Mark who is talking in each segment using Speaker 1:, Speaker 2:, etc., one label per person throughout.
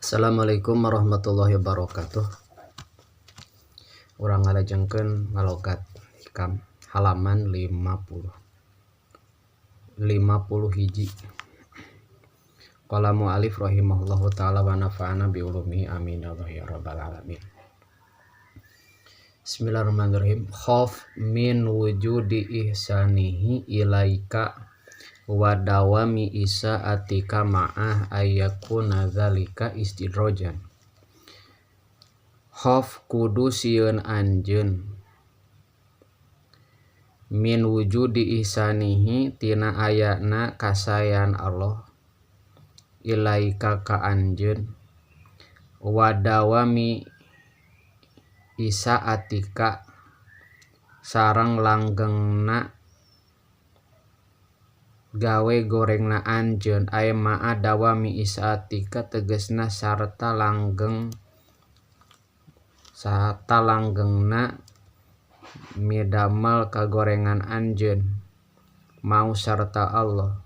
Speaker 1: Assalamualaikum warahmatullahi wabarakatuh. Urang ngalajengkeun ngalogat hikam halaman 50. 50 hiji. Qala mu'alif rahimahullahu taala wa nafa'ana bi ulumihi amin ya Allah ya rabbal alamin. Bismillahirrahmanirrahim. Khauf min wujudi ihsanihi ilaika wa dawami isaatika ma'ah ayyakuna dzalika istidrojan. Khauf kudu sieun anjeun min wujudi ihsanihi tina ayana kasayan Allah ilaika ka anjeun wa dawami isaatika sareng langgengna gawe gorengna anjeun ay ma'a dawami isaatika tegesna sarta langgeng sarta langgengna midamel kagorengan anjeun mau sarta Allah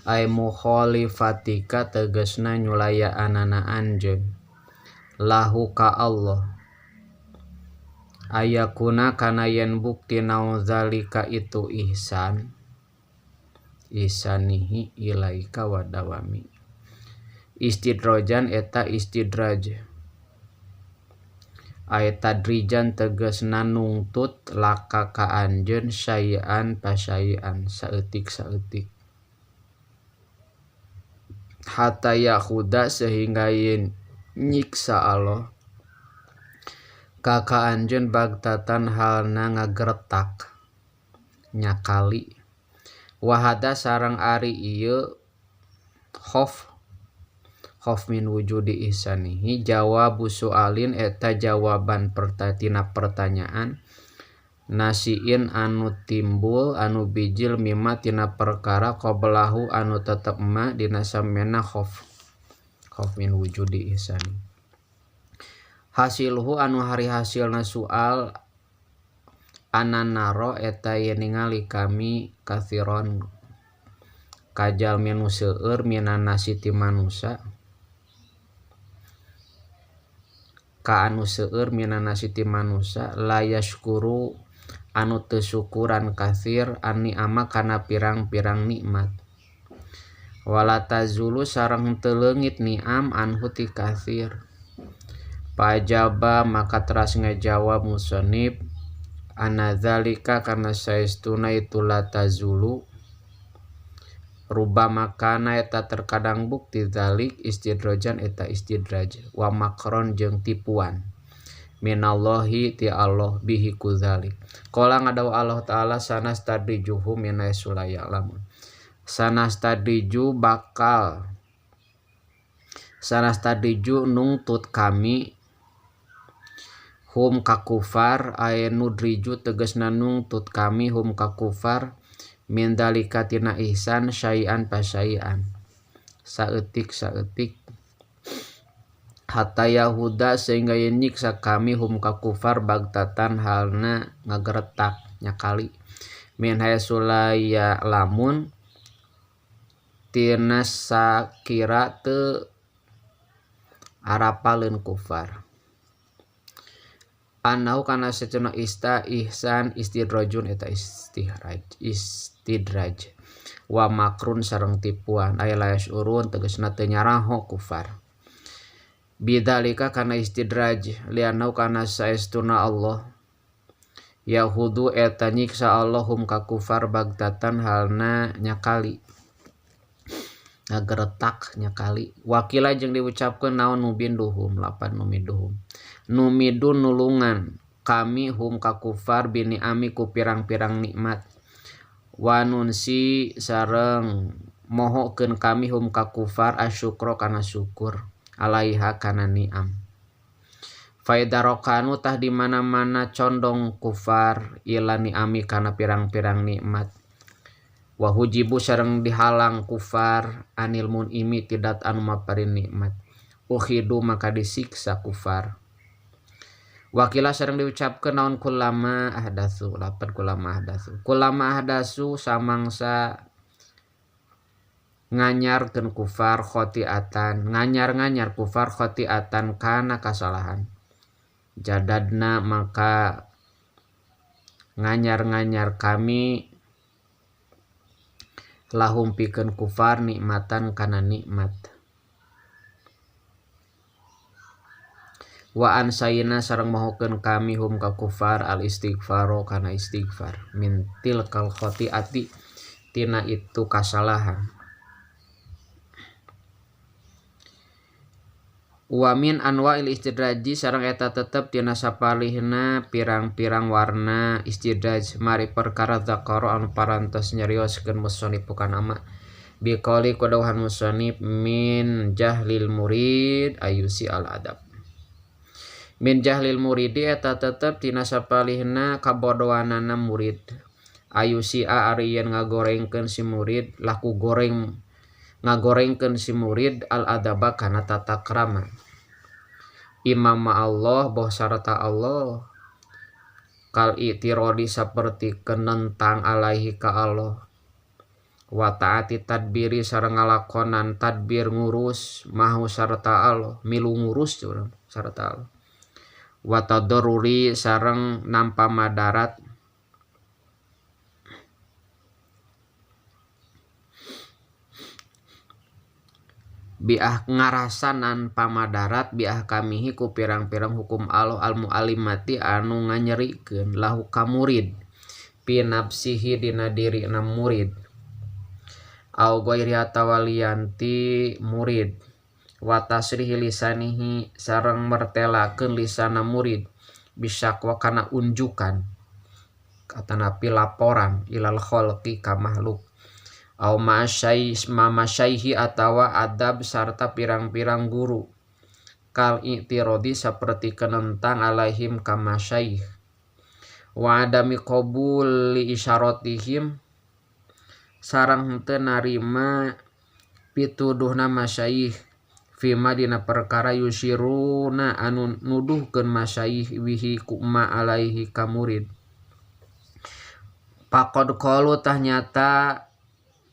Speaker 1: ay mukhalifatika tegesna nyulayaanana anjeun lahu ka Allah ayakuna kana yen bukti naon zalika itu ihsan ihsanihi ilaika wa dawami istidrojan eta istidraj ay tadrijan tegesna nungtut laka ka anjeun syai'an pasyai'an saeutik-saeutik hatta yakhuda sehingga yen nyiksa Allah ka ka anjeun bagtatan halna ngageretak nyakali wahada sareng ari ieu khauf khauf min wujudi ihsanihi jawabu sualin eta jawaban tina pertanyaan nasiin anu timbul anu bijil mimma tina perkara qablahu anu tetep ma dina samena khauf khauf min wujudi ihsani hasilhu anu hari hasilna soal ananaro eta yen ningali kami kathiron kajalmi nu seueur minan nasi ti manusa ka anu seueur minan nasi ti manusa la yashkuru anu teu syukuran katsir ani ama kana pirang-pirang nikmat wala tazulu sareng teu leungit ni'am anhu ti katsir. Pajaba maka teras ngajawab musonib anna dzalika karena saestuna itu la tazulu rubama kana eta terkadang bukti dzalik istidrojan eta istidraj wa makron jeung tipuan minallahi ti Allah bihi ku dzalik qala ngadaw Allah taala sanastadrijuhum min haitsu la ya'lamun sanastadriju bakal sanastadriju nungtut kami hum kakufar ay nudriju tegesna nungtut kami hum kakufar min dalika tina ihsan syai'an pasyai'an saeutik saeutik hatta yahuda sehingga yen nyiksa kami hum kakufar bagtatan halna ngageretak nyakali min haitsu la ya'lamun tina sakira teu arapaleun kufar anahu kana satuna ista ihsan istidrajun eta istidraj istidraj wa makrun sareng tipuan ay la yashurun tegasna teu nyaraho kufar bidzalika kana istidraj lianau kana saestuna Allah yahudu eta nyiksa Allahum ka kufar bagtatan halna nyakali ngageretak nyakali wakila jeung diucapkeun naon nubinduhum lapan numiduhum numidun nulungan kami hum ka kufar bini ami ku pirang-pirang nikmat wanunsi sareng mohokeun kami hum ka kufar asyukro kana syukur alaiha kana ni'am faidarokanu tah di mana-mana condong kufar ila ni'ami kana pirang-pirang nikmat wahujibu sareng dihalang kufar anil munimi tidak anu maparin nikmat ukhidu maka disiksa kufar wakila sareng diucapkeun naon kulama ahdatsu lapan kulama ahdatsu kulama ahdatsu samangsa Nganyarkeun kufar khotiatan nganyar-nganyar kufar khotiatan kana kasalahan. Jadadna maka nganyar-nganyar kami lahum pikeun kufar nikmatan kana nikmat. Wa ansayna sareng mahokeun kami hum ka kufar al istighfaro kana istighfar min tilkal khotiati tina itu kasalahan. Wa min anwa'il istidraji sareng eta tetep tina sapalihna pirang-pirang warna istidraj mari perkara zakara anu parantos nyarioskeun musannif kana ma biqauli kudawuhan musannif min jahlil murid ayusi al adab. Min jahlil muridi eta tetep tina sapalihna kabodohanana murid ayusia ari yen ngagorengkeun si murid laku goreng ngagorengkeun si murid al adaba kana tata krama. Imam Allah boh sarta Allah kal i'tiradi saperti kenentang alaihi ka Allah wa ta'ati tadbiri sareng ngalakonan tadbir ngurus mahu sarta Allah milu ngurus urang sarta Allah wa tadarruri sareng nampa madarat biah ngarasanan pamadarat biah kamihi ku pirang-pirang hukum Allah al muallimati anu nganyerikeun lahu ka murid pi nafsihi dina dirina murid au ghairi atawalianti murid wa tasrihi lisanihi sareng mertelakeun lisana murid bisakwa kana unjukan atanapi laporan ilal khalqi ka makhluk au masyaihi atawa adab sarta pirang-pirang guru kal i'tiradi saperti kenentang alaihim ka masyaikh wa adami qabuli isyaratihim sareng henteu narima pituduhna masyaikh fima dina perkara yusiruna anu nuduhkeun masyaikh bihi kuma alaihi ka murid. Faqad qalu tah nyata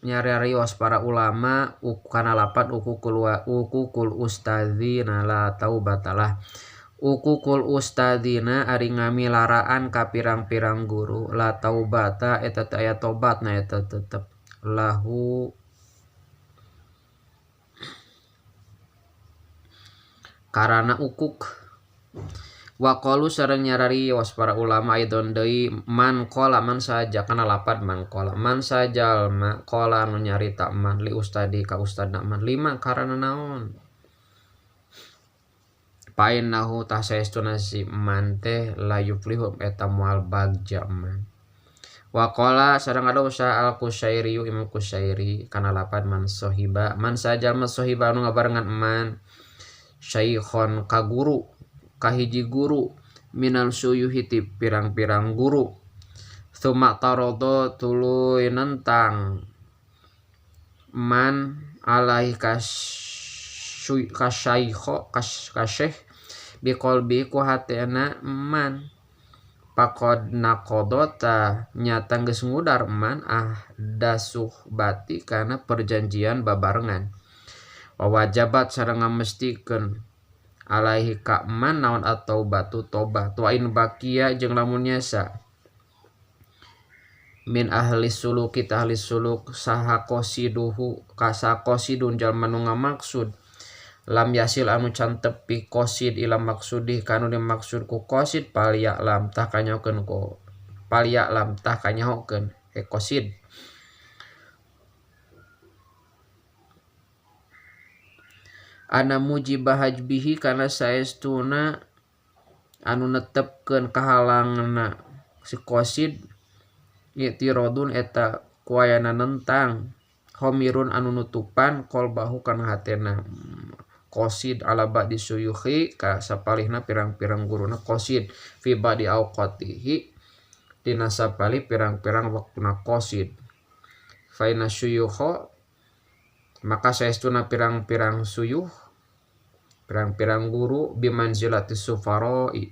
Speaker 1: nyarios para ulama kana lapan ukukul ustadzina la taubatalah. Ukukul ustadzina ari ngamilaraan ka pirang-pirang guru la taubata eta teh aya tobatna eta tetep lahu karana ukuk. Wa qalu sareng nyararios para ulama aidon deui man qala man saja kana lapad man qala man sajalma qala anu nyarita man li ustadi ka ustadna man lima karana naon painahu tah saestuna si man teh la yuflihu eta moal bagja man. Wa qala sareng ada usaha al Qusyairi Imam Qusyairi kana lapad man sahiba man sajalma sahiba anu ngabarengan man syaikhon ka guru kahiji guru minal suyuhi ti pirang-pirang guru suma tarodo tuluy nentang man alaihi kasyaikho kasyekh biqalbi ku hatena man Pakod nakodota nyata geus ngudar man ahdasuhbati kana perjanjian babarengan. Wawajabat sareng ngamestikeun alaihi ka man naon atau batu tobat wa in bakia jeung lamun nyesa min ahli suluki ahli suluk saha qasiduhu kasa qasidun jalma nu ngamaksud lam yasil anu can tepi qasid ila maksudih kanu dimaksud ku qasid paliya lam tah kanyahokeun ku paliya lam tah kanyahokeun e qasid ana mujibah hajbihi kana saestuna anu netepkeun kahalangna si qasid i'tiradun eta kuayana nentang khomirun anu nutupan qalbahu kana hatena qasid ala ba'di suyuhi ka sapalihna pirang-pirang guruna qasid fi ba'di awqatihi dina sapalih pirang-pirang waktuna qasid fa inna suyuha maka saestuna pirang-pirang suyuh pirang-pirang guru bimanzilati sufaroi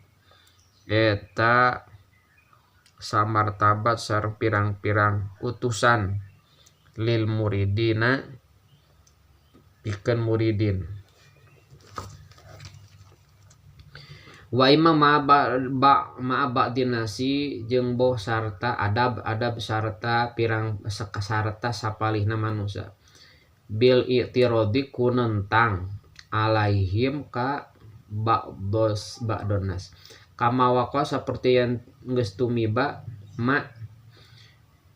Speaker 1: eta samartabat sareng pirang-pirang utusan lil muridina Pikeun muridin. Wa imma ma ba'dinasi jeung boh sarta adab sarta pirang sarta sapalihna manusia bil i'tiradi ku nentang alaihim ka ba'dos ba'donas kama waqa saperti yang geus tumiba ma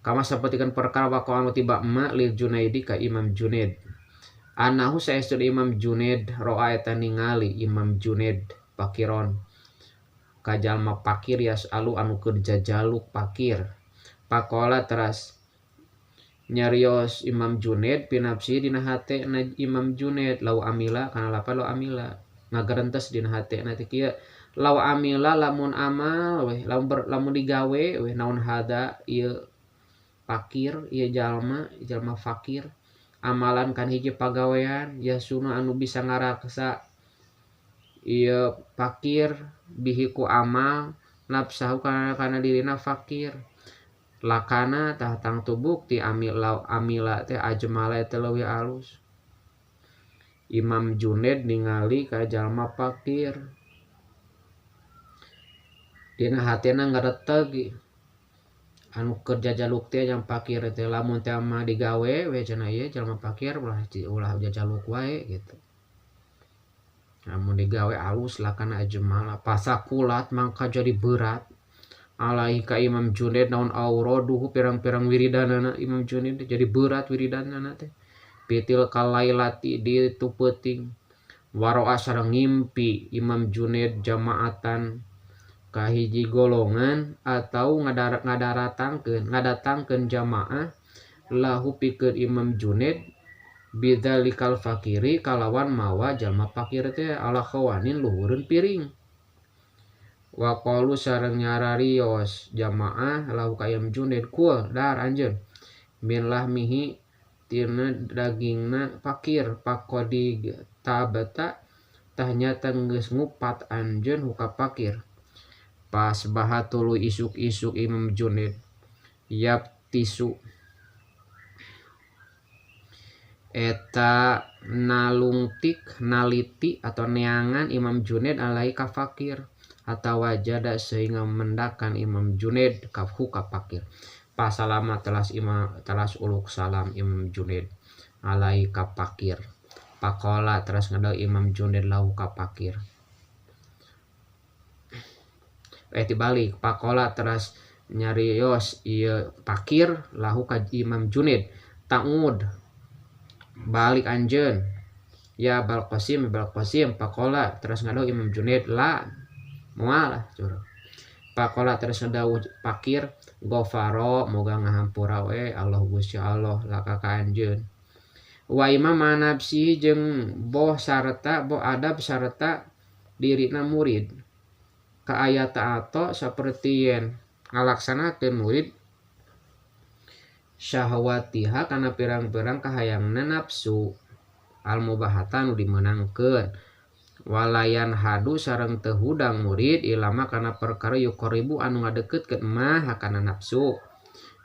Speaker 1: kama sapertikeun perkara waqa anu tiba ma lil Junaidi ka Imam Junaid anahu saestuna Imam Junaid roa eta ningali Imam Junaid pakiron ka jalma pakir yasalu anu keur jajaluk pakir pakola teras nyarios Imam Junaid pinapsi dina hate na Imam Junaid lau amila kana lapa lau amila ngagerentes dina hate na teh kieu lau amila lamun amal weh lamun digawe weh naon hada ieu pakir ieu jalma jalma fakir amalan kan hiji pagawean yasuna anu bisa ngaraksa ieu fakir bihi ku amal nafsahu kana dirina fakir lakana tah tangtu bukti amila amila teh ajmala teh leuwih alus. Imam Junaid ningali ka jalma fakir dina hatena ngareteg anu keur jajaluk teh jang fakir teh lamun teh mah digawe we cenah ieu jalma fakir ulah jajaluk wae gitu. Namun digawe alus lakana ajmala pasakulat mangka jadi berat alaihi ka Imam Junaid naon auraduhu pirang-pirang wiridanana Imam Junaid jadi berat wiridanana teh pitil kalailati di tu peuting waroa sareng ngimpi Imam Junaid jamaatan ka hiji golongan atau ngadatangkeun jamaah lahu pikeun Imam Junaid bidzalikal fakiri kalawan mawa jalma fakir teh ala khawanin luhureun piring wa qalu sareng nyararios jamaah lahu ka Imam Junaid kul dar anjeun min lahmihi tina dagingna fakir paqadi tabata tah nyata geus ngupat anjeun huka fakir pas bahatulu isuk-isuk Imam Junaid yap tisu eta nalungtik naliti atau neangan Imam Junaid alai ka fakir atau wajada sehingga mendakan Imam Junaid kafu ka fakir pasalama telas imam telas uluk salam Imam Junaid alai ka fakir pakola teras ngadau Imam Junaid lahu ka fakir dibalik pakola teras nyarios ieu fakir lahu ka Imam Junaid ta'ud balik anjeun ya Bal Qasim pakola terus ngadau Imam Junaid la moal lah curug pakola terus ngadau fakir gofaro moga ngahampura we Allah Gusti Allah laka ka anjeun wa imam nafsi jeung boh sarta boh adab sarta dirina murid ka aya ta'ato saperti yen ngalaksanakeun murid syahwatiha kana pirang-pirang kahayangna nafsu al mubahata nu dimeunangkeun walayan hadu sareng teu hudang murid ilama kana perkara yuqaribu anu ngadeukeutkeun mah kana nafsu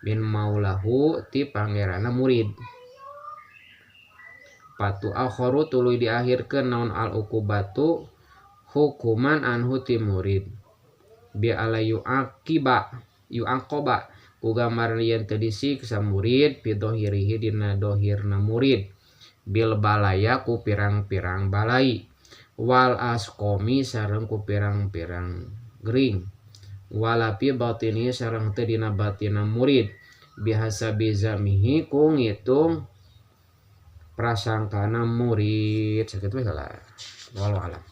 Speaker 1: min maulahu ti pangeranna murid patu akharu tuluy diakhirkeun naon al uqubatu hukuman anhu ti murid bi alayu aqiba yu'aqaba ku gambar yen teu disiksa murid fi dohirihi dina dohirna murid bil balaya ku pirang-pirang balai wal asqomi sareng ku pirang-pirang gering wala fi batini sareng teu dina batina murid bihasabi zamihi ku ngitung prasangkana murid sakitu we lah wallahu alam.